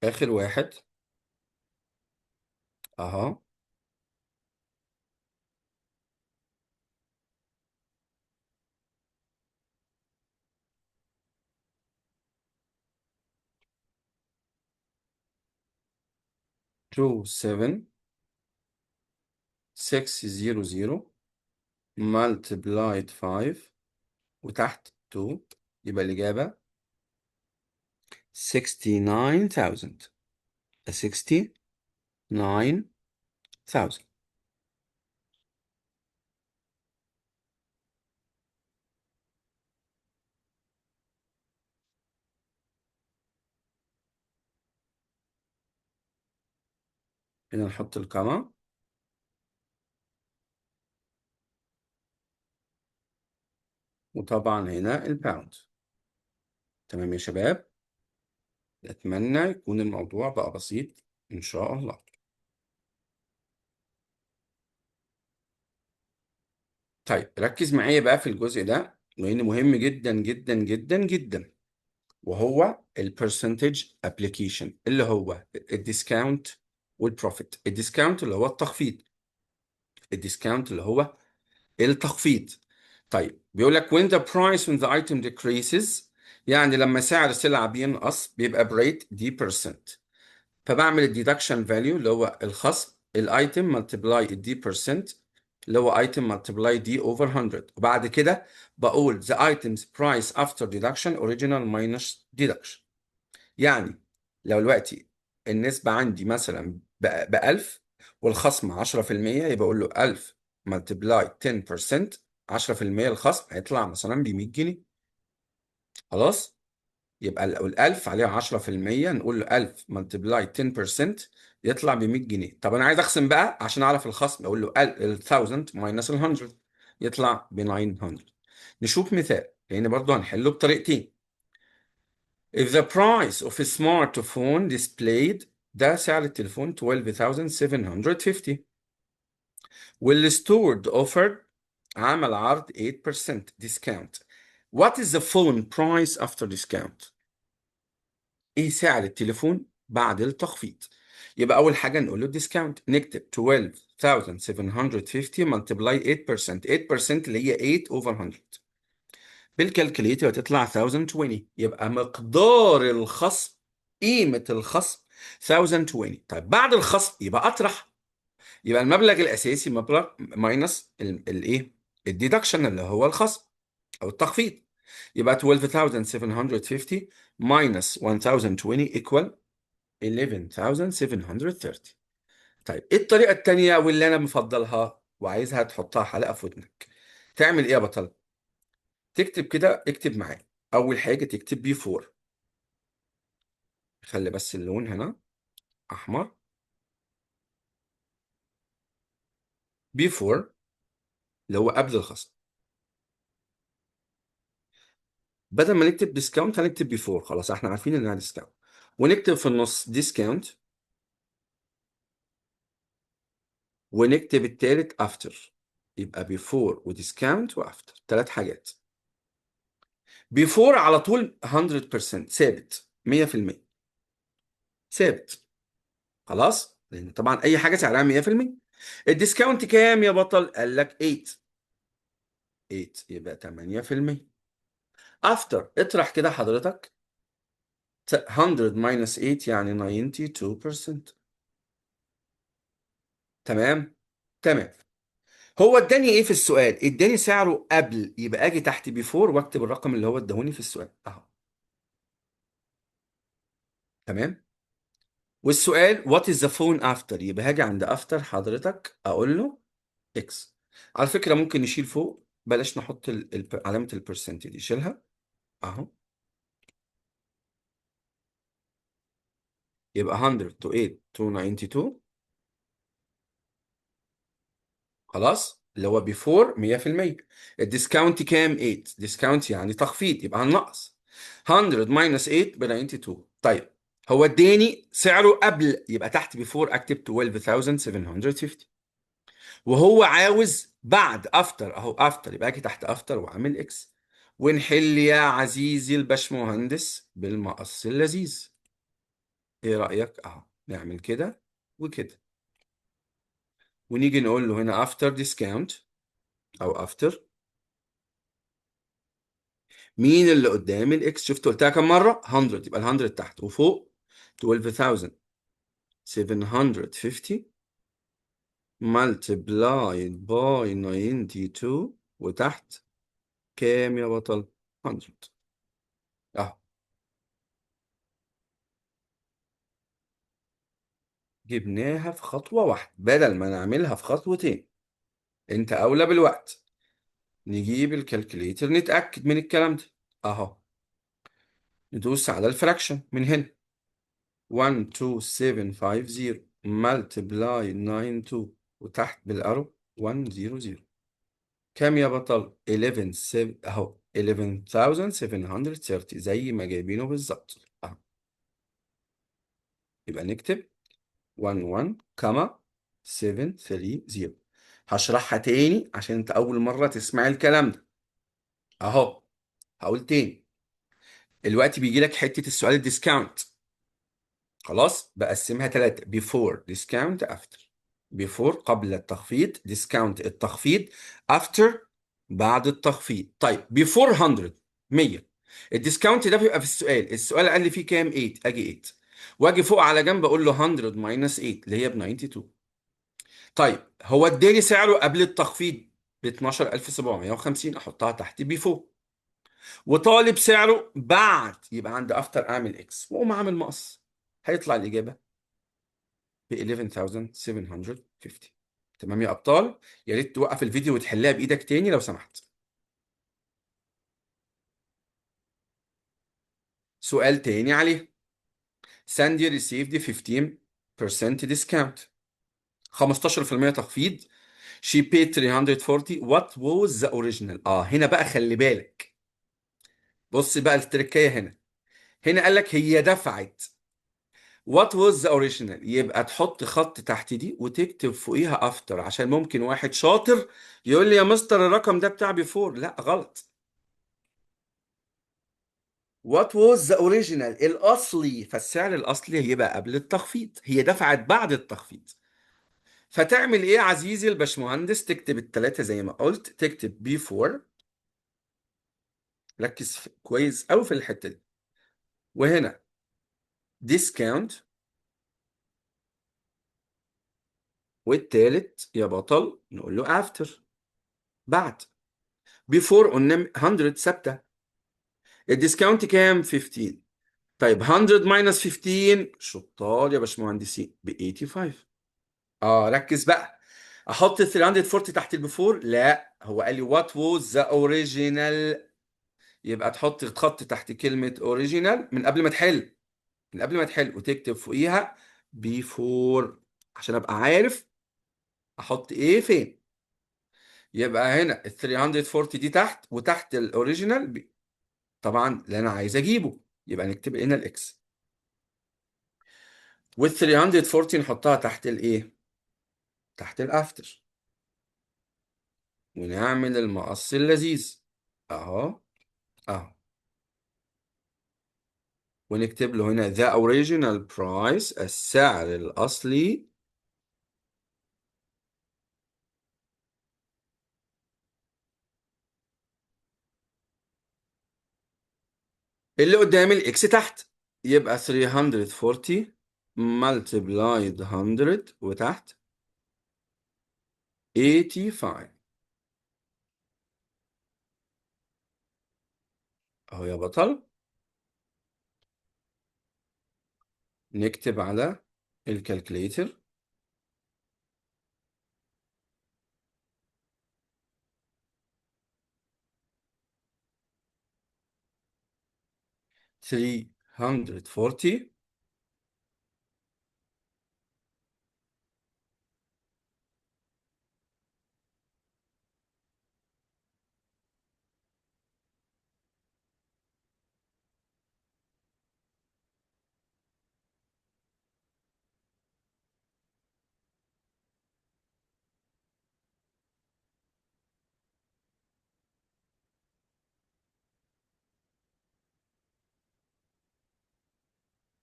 آخر واحد أهو، two seven six zero zero multiplied 5 وتحت 2، يبقى الإجابة 69,000. 69,000. هنا نحط ال comma، وطبعا هنا ال pound. تمام يا شباب، أتمنى يكون الموضوع بقى بسيط إن شاء الله. طيب ركز معايا بقى في الجزء ده لأنه مهم جدا جدا جدا جدا، وهو ال percentage application اللي هو ال discount وال profit. ال discount اللي هو التخفيض، ال discount اللي هو التخفيض. طيب بيقول لك when the price on the item decreases، يعني لما سعر السلعة بينقص بيبقى ب rate D percent. فبعمل ال deduction value اللي هو الخصم، ال item multiply ال D percent اللي هو item multiply D over 100، وبعد كده بقول the item's price after deduction original minus deduction. يعني لو دلوقتي النسبة عندي مثلا ب 1000 والخصم 10%، يبقى اقول له 1000 multiply 10%، 10% الخصم هيطلع مثلا ب 100 جنيه. خلاص، يبقى ال 1000 عليها 10%، نقول له 1000 multiply 10% يطلع ب 100 جنيه. طب انا عايز اخصم بقى عشان اعرف الخصم، اقول له ال 1000 minus ال 100 يطلع ب 900. نشوف مثال لان برضه هنحله بطريقتين. If the price of a smartphone displayed، ده سعر التليفون 12,750، وال store offered عمل عرض 8% discount. What is the phone price after discount؟ ايه سعر التليفون بعد التخفيض؟ يبقى اول حاجه نقول له discount، نكتب 12,750 multiply 8%، 8% اللي هي 8 over 100، بال calculator هتطلع 1020. يبقى مقدار الخصم، قيمه الخصم 1020. طيب بعد الخصم يبقى اطرح، يبقى المبلغ الاساسي مبلغ minus الايه؟ ال deduction اللي هو الخصم او التخفيض. يبقى 12,750 minus 1020 equal 11,730. طيب ايه الطريقة التانية واللي انا مفضلها وعايزها تحطها حلقة في ودنك؟ تعمل ايه يا بطل؟ تكتب كده، اكتب معايا. اول حاجة تكتب before، خلي بس اللون هنا احمر، before اللي هو قبل الخصم. بدل ما نكتب discount هنكتب before، خلاص احنا عارفين انها discount. ونكتب في النص discount، ونكتب التالت after. يبقى before و discount و after، تلات حاجات. before على طول 100% ثابت، 100% ثابت، خلاص، لان طبعا اي حاجه سعرها 100%. ال discount كام يا بطل؟ قال لك 8، 8 يبقى 8%. after اطرح كده حضرتك 100 minus 8 يعني 92%. تمام؟ تمام. هو اداني ايه في السؤال؟ اداني سعره قبل، يبقى اجي تحت before واكتب الرقم اللي هو اداهوني في السؤال اهو. تمام؟ والسؤال what is the phone after، يبقى هاجي عند after حضرتك اقول له x. على فكرة ممكن نشيل فوق، بلاش نحط علامة ال percent دي، شيلها اهو. يبقى 100 to 8 to 92. خلاص، اللي هو before 100%. ال discount كام؟ 8. discount يعني تخفيض، يبقى هننقص 100 minus 8 ب 92. طيب هو اداني سعره قبل، يبقى تحت before اكتب 12750، وهو عاوز بعد after، اهو after، يبقى اجي تحت after واعمل X. ونحل يا عزيزي الباشمهندس بالمقص اللذيذ. ايه رأيك؟ اهو نعمل كده وكده، ونيجي نقول له هنا after discount او after. مين اللي قدام ال X؟ شفت قلتها كم مرة؟ 100، يبقى ال 100 تحت وفوق 12750 multiplied by 92، وتحت كام يا بطل؟ 100. اهو جبناها في خطوة واحدة بدل ما نعملها في خطوتين. انت اولى بالوقت. نجيب ال calculator نتأكد من الكلام ده. اهو ندوس على ال fraction من هنا 12750 multiply 92 وتحت بال arrow 100. كام يا بطل؟ 11 7 اهو 11730 زي ما جايبينه بالظبط اهو. يبقى نكتب 11 comma 730. هشرحها تاني عشان انت اول مرة تسمع الكلام ده. اهو هقول تاني. دلوقتي بيجي لك حتة السؤال ال discount، خلاص بقسمها 3: before discount after. before قبل التخفيض، discount التخفيض، after بعد التخفيض. طيب before 100 100، ال discount ده بيبقى في السؤال، السؤال قال لي فيه كام؟ 8، اجي 8 واجي فوق على جنب اقول له 100 minus 8 اللي هي ب 92. طيب هو اداني سعره قبل التخفيض ب 12750، احطها تحت before، وطالب سعره بعد، يبقى عند after اعمل X واقوم عامل مقص، هيطلع الاجابه ب 11750. تمام يا ابطال؟ يا ريت توقف الفيديو وتحلها بايدك تاني لو سمحت. سؤال تاني عليه. ساندي received 15% discount، 15% تخفيض. She paid 340. What was the original؟ هنا بقى خلي بالك، بص بقى التركية هنا. هنا قال لك هي دفعت. What was the original؟ يبقى تحط خط تحت دي وتكتب فوقيها after، عشان ممكن واحد شاطر يقول لي يا مستر الرقم ده بتاع before. لا غلط. What was the original؟ الأصلي، فالسعر الأصلي هيبقى قبل التخفيض، هي دفعت بعد التخفيض. فتعمل إيه يا عزيزي الباشمهندس؟ تكتب التلاتة زي ما قلت، تكتب before، ركز كويس أوي في الحتة دي، وهنا discount، والتالت يا بطل نقول له after بعد. before قلنا 100 ثابتة، ال discount كام؟ 15. طيب 100 minus 15، شطار يا باشمهندسين، ب 85. ركز بقى، احط 340 تحت ال before؟ لا، هو قال لي what was the original، يبقى تحط خط تحت كلمة original من قبل ما تحل، من قبل ما تحل، وتكتب فوقيها before عشان ابقى عارف احط ايه فين. يبقى هنا ال 340 دي تحت، وتحت ال original طبعا اللي انا عايز اجيبه، يبقى نكتب هنا ال X، وال 340 نحطها تحت الايه؟ تحت ال after، ونعمل المقص اللذيذ اهو اهو، ونكتب له هنا the original price، السعر الاصلي اللي قدام ال X تحت، يبقى 340 multiplied 100 وتحت 85 اهو يا بطل. نكتب على ال calculator 340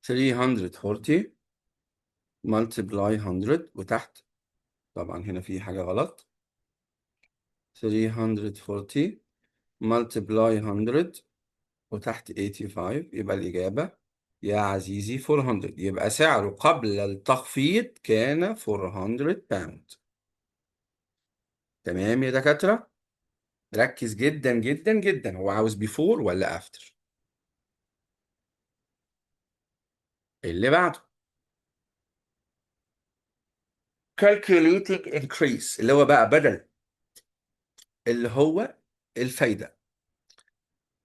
340 multiply 100، وتحت طبعا هنا في حاجة غلط، 340 multiply 100 وتحت 85، يبقى الإجابة يا عزيزي 400. يبقى سعره قبل التخفيض كان 400 pound. تمام يا دكاترة؟ ركز جدا جدا جدا، هو عاوز before ولا after؟ اللي بعده calculating increase، اللي هو بقى بدل اللي هو الفايدة.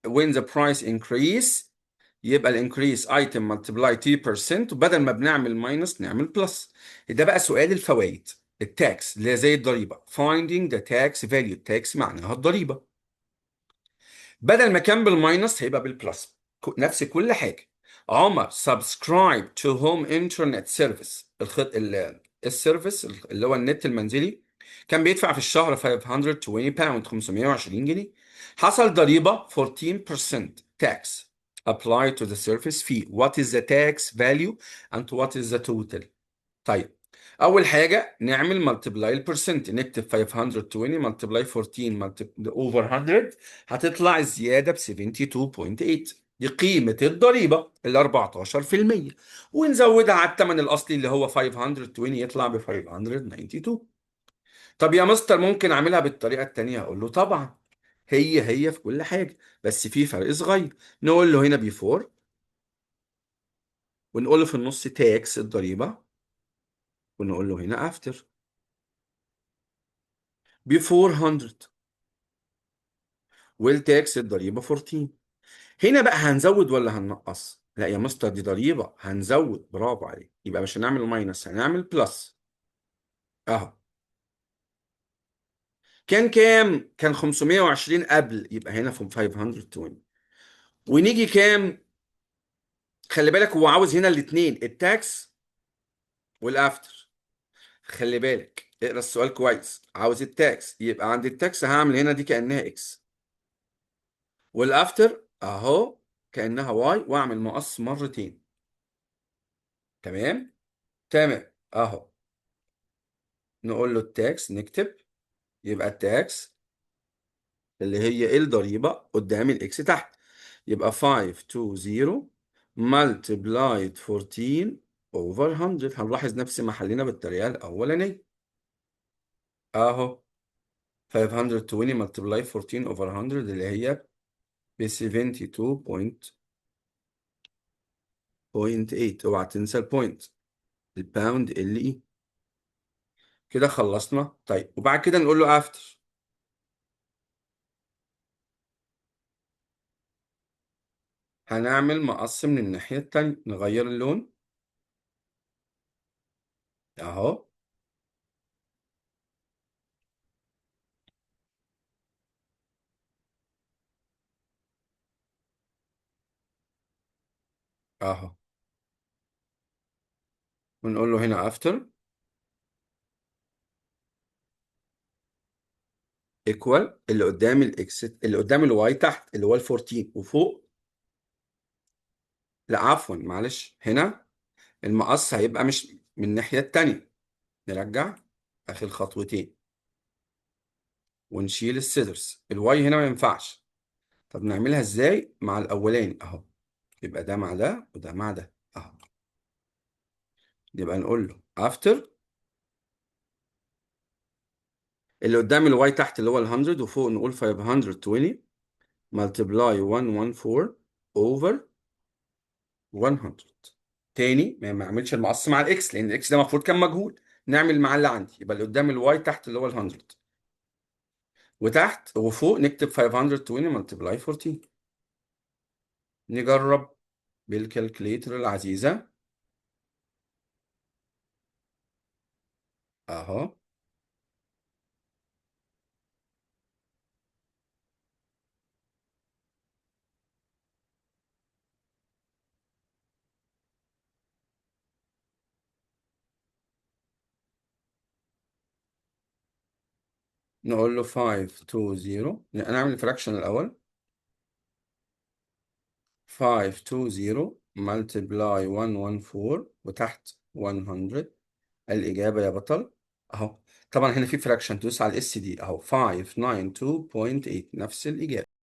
When the price increase يبقى ال increase item multiply 2%، وبدل ما بنعمل minus نعمل plus. ده بقى سؤال الفوائد، ال tax اللي هي زي الضريبة، finding the tax value، ال tax معناها الضريبة. بدل ما كان بال minus هيبقى بال plus، نفس كل حاجة. عمر subscribe to home internet service، ال service اللي هو النت المنزلي، كان بيدفع في الشهر 520 pound، 520 جنيه. حصل ضريبة 14% tax apply to the service fee. What is the tax value and what is the total؟ طيب أول حاجة نعمل multiply ال percent، نكتب 520 multiply 14 multiply over 100، هتطلع الزيادة ب 72.8، دي قيمة الضريبة ال 14%، ونزودها على الثمن الأصلي اللي هو 520 يطلع ب 592. طب يا مستر ممكن أعملها بالطريقة التانية؟ أقول له طبعا، هي هي في كل حاجة، بس في فرق صغير. نقول له هنا before، ونقول له في النص tax الضريبة، ونقول له هنا after. before 100 وال tax الضريبة 14. هنا بقى هنزود ولا هننقص؟ لا يا مستر دي ضريبة، هنزود. برافو عليك، يبقى مش هنعمل minus هنعمل plus. اهو كان كام؟ كان 520 قبل، يبقى هنا في 520. ونيجي كام؟ خلي بالك هو عاوز هنا الاثنين، ال tax وال after. خلي بالك اقرا السؤال كويس، عاوز ال tax، يبقى عند ال tax هعمل هنا دي كأنها x، وال after اهو كأنها y، واعمل مقص مرتين. تمام؟ تمام اهو. نقول له ال tax، نكتب يبقى ال tax اللي هي الضريبة قدام ال x تحت، يبقى 520 multiplied 14 over 100. هنلاحظ نفس ما حلينا بالطريقة الأولانية اهو، 520 multiply 14 over 100 اللي هي ب 72.8. اوعى تنسى ال point، ال pound اللي ايه. كده خلصنا. طيب وبعد كده نقول له after، هنعمل مقص من الناحية التانية، نغير اللون اهو. اهو، ونقول له هنا after equal اللي قدام ال x، اللي قدام ال y تحت اللي هو ال 14 وفوق، لا عفوا معلش هنا المقص هيبقى مش من الناحية التانية. نرجع آخر خطوتين ونشيل ال scissors، ال y هنا ما ينفعش. طب نعملها ازاي مع الأولاني؟ اهو، يبقى ده مع ده وده مع ده اهو. يبقى نقول له after اللي قدام ال y تحت اللي هو ال 100 وفوق نقول 520 multiply 114 over 100. تاني ما اعملش المقص مع ال x لان ال x ده المفروض كان مجهول، نعمل مع اللي عندي. يبقى اللي قدام ال y تحت اللي هو ال 100 وتحت وفوق نكتب 520 multiply 14. نجرب بال calculator العزيزة اهو. نقول له 520، نعمل fraction الأول. 520 multiply 114 وتحت 100. الإجابة يا بطل أهو. طبعا هنا في fraction، دوس على ال SD أهو، 592.8، نفس الإجابة.